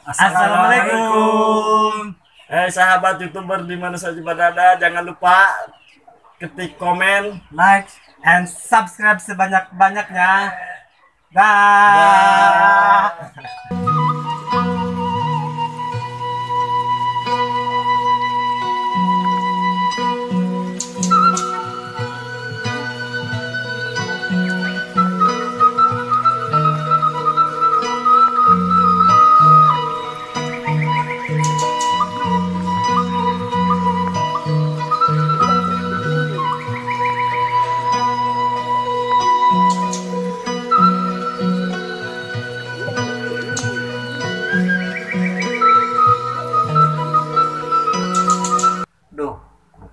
Assalamualaikum. Sahabat YouTuber di mana saja berada, jangan lupa ketik komen, like, and subscribe sebanyak-banyaknya. Dah.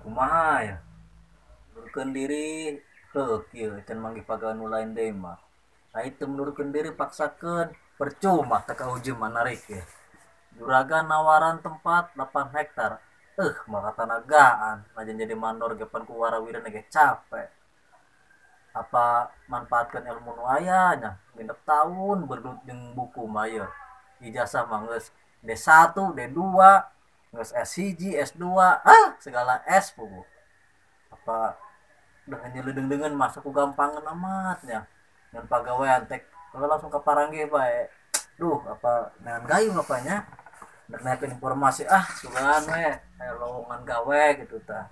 Kumaha ya mundurkeun diri heuh kieu can manggih pagawean nu lain deui mah ai teu mundurkeun diri paksakeun percuma teu kaujeuh mah narik ye juragan nawaran tempat 8 hektar maka tanagaan najan jadi mandor ge pan ku warawirana ge capek apa manfaatkeun ilmu nu aya nya 6 tahun bergelut jeung buku mah ye ijazah mah geus D1 D2 geus S1 S2 segala S puguh apa dengan nyeleudeng-deungeun mah ku gampangan amat nya ngan pagawean tek kalau langsung ka paranggih bae duh apa neangan gayung apanya rek naikeun informasi sugan we aya lowongan gawe gitu tah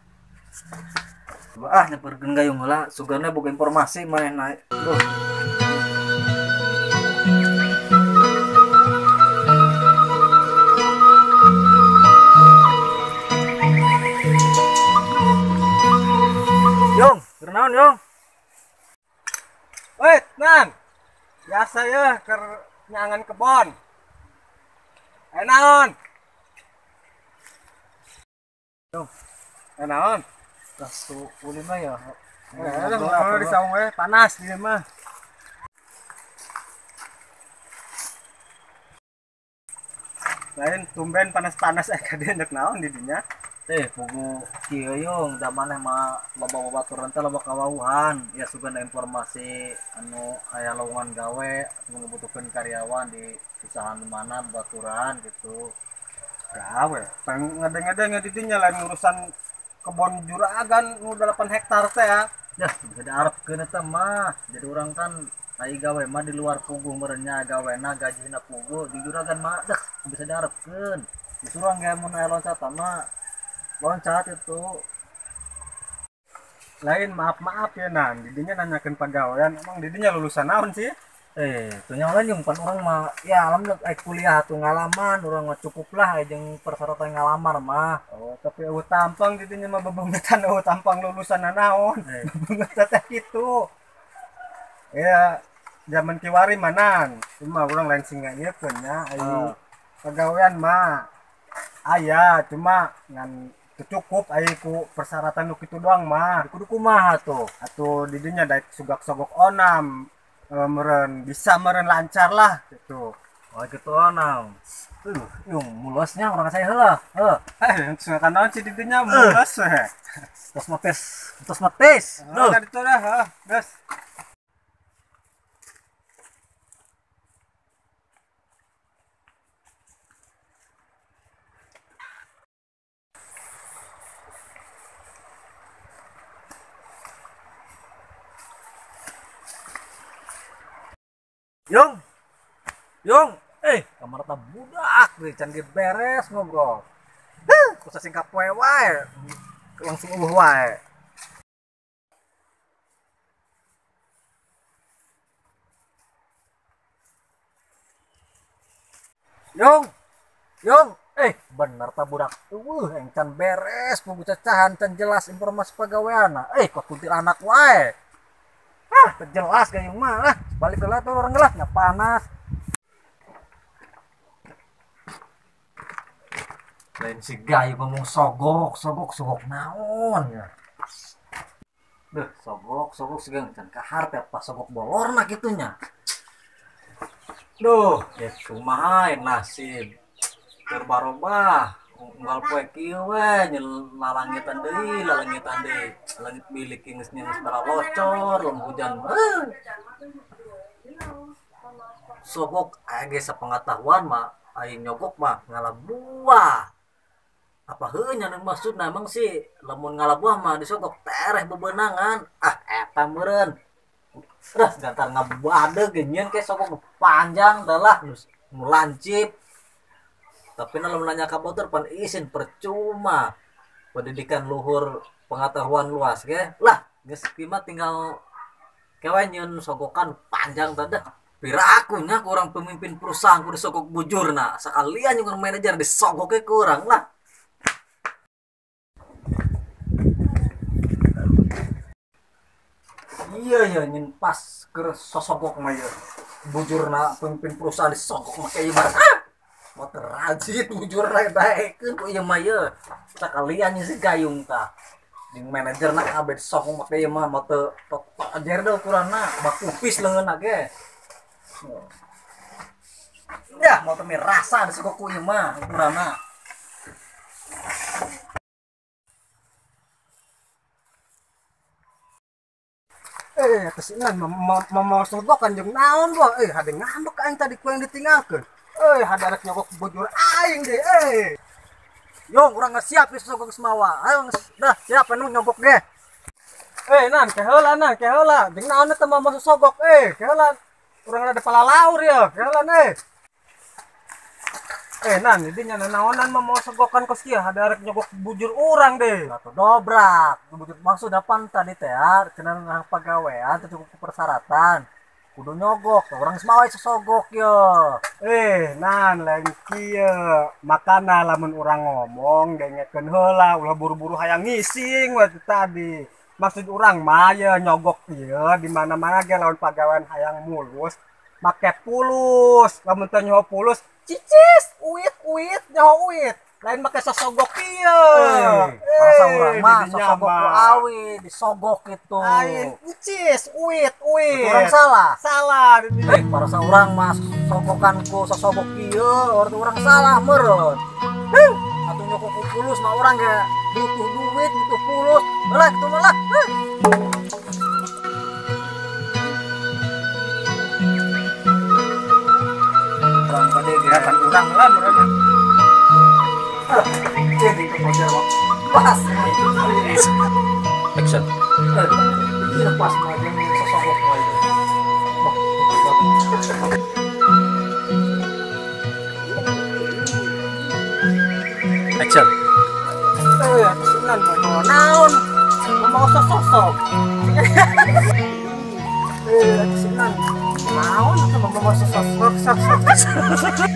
nyamperkeun gayung heula sugana boga informasi manehna duh. Yong, naon Yong? Woi, Nan. Biasa ya keur nyangan kebon. Naon? Yong, naon? Tas tu ulin mah ya. Ngobrol di saung we, panas di mah. Lain tumben panas-panas kadieu ndek naon di dinya. Pugu kieu Yung, da maneh mah loba babaturan teh loba kawauhan. Ya sugana informasi anu aya lowongan gawe anu ngabutuhkeun karyawan di usaha nu mana babaturan gitu. Gawe, pang ngade-ngade di dinya lain urusan kebon juragan nu 8 hektar teh ya. Ya, bisa diarepkeun eta mah. Jadi urang kan ai gawe mah di luar puguh meureun nya gawena gajina puguh di juragan mah deh bisa diarepkeun. Justru urang ge mun aya loncatan mah loncat itu. Lain maaf-maaf ya Nan, didinya nanyakeun pagawean, emang didinya lulusan naon sih? Tuh nya lain jeung pan urang mah ya alhamdulillah kuliah atuh ngalaman urang mah cukup lah jeung persyaratan ngalamar mah. Oh, tapi eueuh tampang didinya mah bebeungetan eueuh tampang lulusan naon. Bebeungetan teh kitu. Ya zaman kiwari mah Nan, cuma urang lain sing nganyiekeun nya ai pagawean mah aya cuma ngan cukup ai ku persyaratan nu kitu doang mah. Kudu kumaha tuh? Atuh didinya daek sugak-sogok onam meureun bisa meureun lancar lah gitu. Oh gitu onam. Yung mulosnya urang saya heula. Heuh. Sunatan naon sih didinya mulos we. Tos mates, tos mates. Duh, tadi tuh dah, heuh, geus. Yung, Yung, kamar ta budak deui can ge beres ngobrol. Heuh, kusa singkap poe wae. Langsung eueuh wae. Yung, Yung, bener ta budak eueuh can beres pugu cacahan can jelas informasi pagaweanna. Kok kuntilanak wae. Jelas gayung mah lah. Balik ke tuh orang gelas nggak panas. Lain si gayung ngomong sogok, sogok, sogok naon ya. Duh, sogok, sogok segang can kahar teh pas sogok bolorna kitunya. Duh, ya kumaha nasib. Keur barobah unggal poe kieu we lalangitan deui, lalangitan deui. Langit bilik geus geus balocor, lem hujan. Sogok aya ge sapengetahuan mah Aing nyogok mah ngala buah. Apa heuh nya nu maksudna emang sih lamun ngala buah mah disogok tereh bebenangan. Ah eta meureun. Dah gantar ngabadeg nyeun ke sogok panjang dah lah nu lancip. Tapi na lamun nanya ka batur pan isin percuma. Pendidikan luhur pengetahuan luas ge. Lah geus mah tinggal kewe nyeun sogokan panjang teh dah. Piraku nya kurang pemimpin perusahaan kudu sogok bujurna. Sakalian jeung manajer disogoke kurang lah. Iya ya nyen pas keur sosogok mah ieu. Bujurna pemimpin perusahaan disogok mah ieu mah. Ah! Mau terajit bujurna daekeun ku ieu mah ieu. Sakalian si gayung tah. Jeung manajerna kabeh disogok mah ieu mah mau teu ajer deh ukuranna bakupis leungeunna ge. Ya, mau teu rasa disogok ku ieu mah ukuranna. Kesinan mau sogokan jeung naon boh. Hade ngambek aing tadi ku yang ditinggalkeun. Hade arek nyogok bujur aing deh. Yong, urang geus siap geus sogok semawa. Ayo geus dah siap anu nyogok ge. Nan, keheula nan, keheula. Jeung naon eta mah masuk sogok keheula. Urang rada palalaur ya, keheula Nan, jadi nya naonan mah mau sogokan kos kieu, hade arek nyogok bujur urang deh. Atau dobrak, bujur maksud depan tadi teh cenah nang pagawean teu cukup persyaratan. Kudu nyogok, urang geus mawa sosogok ye. Nan lain kieu. Makana lamun urang ngomong dengekeun heula, ulah buru-buru hayang ngising we tadi. Maksud urang mah ye nyogok ieu di mana-mana ge lawan pagawean hayang mulus, make pulus. Lamun teu nyaho pulus, cicis, uit nyaho uit. Lain make sosogok ieu. Masa urang mah sosogok ku awi, disogok itu. Lain cicis, uit. Urang salah. Salah. Parasa urang mah sogokan ku sosogok ieu, urang salah meureun. Atuh nyogok ku pulus mah urang ge butuh duit, butuh pulus. Lah kitu mah lah. Urang bade gerakan urang lah meureun. Jadi itu pas. Action. Iya pas mah jeung sosogok mah ieu. Action. Kesinan mau naon? Mau sosok. Kesinan. Naon atau mau sosok sosok.